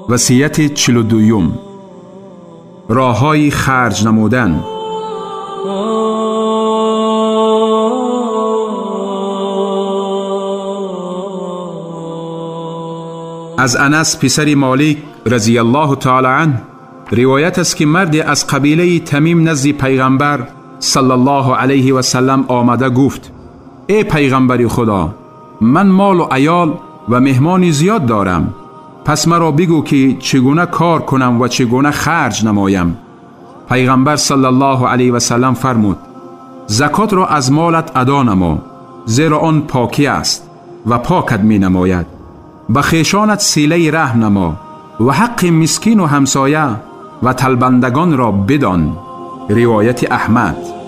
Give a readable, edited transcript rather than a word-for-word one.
وصیت 42، راههای خرج نمودن. از انس پسر مالک رضی الله تعالی عنه روایت است که مردی از قبیله تمیم نزد پیغمبر صلی الله علیه و سلم آمده گفت: ای پیغمبر خدا، من مال و عیال و مهمان زیاد دارم، پس مرا بگو که چگونه کار کنم و چگونه خرج نمایم. پیغمبر صلی الله علیه و سلم فرمود: زکات را از مالت ادا نما، زیرا آن پاکی است و پاکت می نماید. به خویشانت صله رحم نما و حق مسکین و همسایه و تلبندگان را بدان. روایت احمد.